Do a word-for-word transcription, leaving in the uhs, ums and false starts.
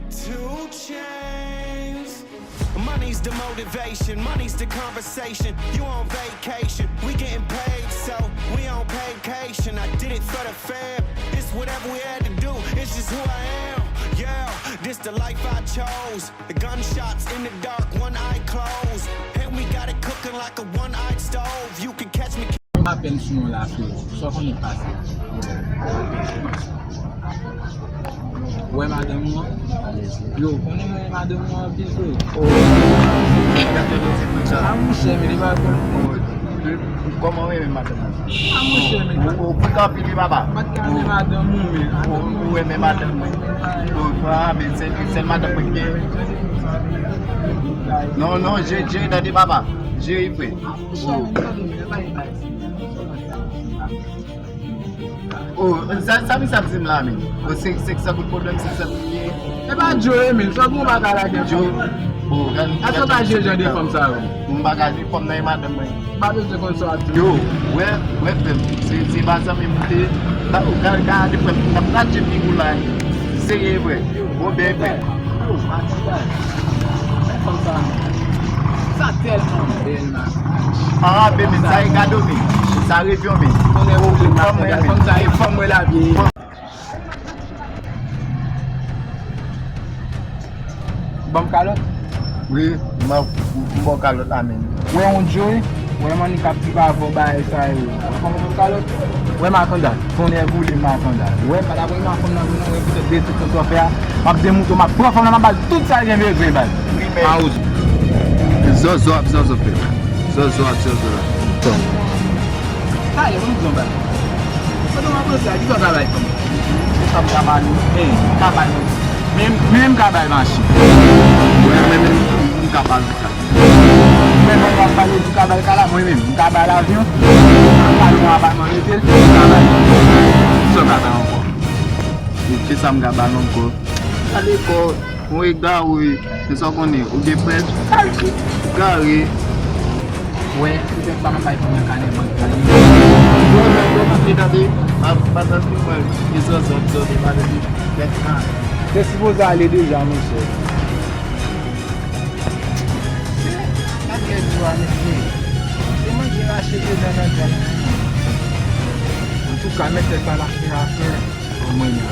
Two chains. Money's the motivation, money's the conversation. You on vacation, we getting paid, so we on vacation. I did it for the fam. It's whatever we had to do, it's just who I am. Yeah, this the life I chose. The gunshots in the dark, one eye closed. And we got it cooking like a one-eyed stove. You can catch me. Apèn sou non la, frè. Sa w konnen k pase? Wè madanm ou an? Yo, konnen mwen madanm ou an anpil, frè. A, monchè, men li pa konn. Kòman w renmen madanm ou? A, monchè, men. Ou, ou pik anpil, wi, papa. M pa t ka renmen madanm ou, men. Ou, ou renmen madanm mwen. Ou, a, men se, sèl madanm mwen ki gen. Non, non, jere, jere, tande, papa. Jere, frè. Oh, sa, sa misye ap di m la, men? Oh, se, se sa kout pwoblèm, se sa kout gen. E pa Joe, men, sa gon pa ka lage. Joe, oh, gad, a, sa pa jere jan de fanm sa yo. M pa ka jere fanm nan, e madanm mwen. M pa bezwen konn sa w ap di. Yo, wè, wè, frè m, se, se pa zanmi m te, gade, gade, frè m, n ap gade figi w la. Serye, frè. Bon, bèl, frè. Yo, Matibay. Men fanm sa, sa tèlman bèl, man. Ah, bebe, sa e gado, men. Sa revyon, men. Konnen ou vle fanm mwen, men. Fanm sa e fanm mwen la, vye. Ban m kalòt? Wi, m ba, m ba w kalòt la, men. Wè yon Joe, wè mannik ap viv avè w bagay sa yo. Wè kòman ban m kalòt? Wè makanda, tonnè boule makanda. Wè, pa ta pran mafanm nan, non, wè poutèt betiz konsa w fè a. M ap demoute w, m ap pran fanm nan, m ap ba l tout sa l gen bezwen, bay. Wi, men. Mawozo. Zòzò ap zòzò, frè. Zòzò ap zòzò la. Talè, ban m di w yon bagay. Pandan w ap panse a, kisa w ka bay fanm? Kisa m ka ba nou? Hey, m ka ba nou. Men, men m ka bay machin. Mwen menm, m ka ba nou kay. Mwen menm w ap pale di w ka bay kay la, mwen menm, m ka bay l avyon. M ka lwe yon apatman mete l, m ka bay. Kisa w ka bay ankò? Kisa m ka ba nou ankò? Gade kò w, ou egare, men sa w konnen, ou gen frè. Ou gare. Wè, poutèt sa m ap bay fanm nan kanè bank la. Yo, yo, yo, tande, tande. Pa, pa tande mwen, e zòzò, zòzò, pa tande. Tèt sa. Te sipoze ale deja, monchè. Gad lè di w a, mesye. Se manje rache de dan nan djòl. Antouka, mèt tèt pa lage afè. Mwen menm,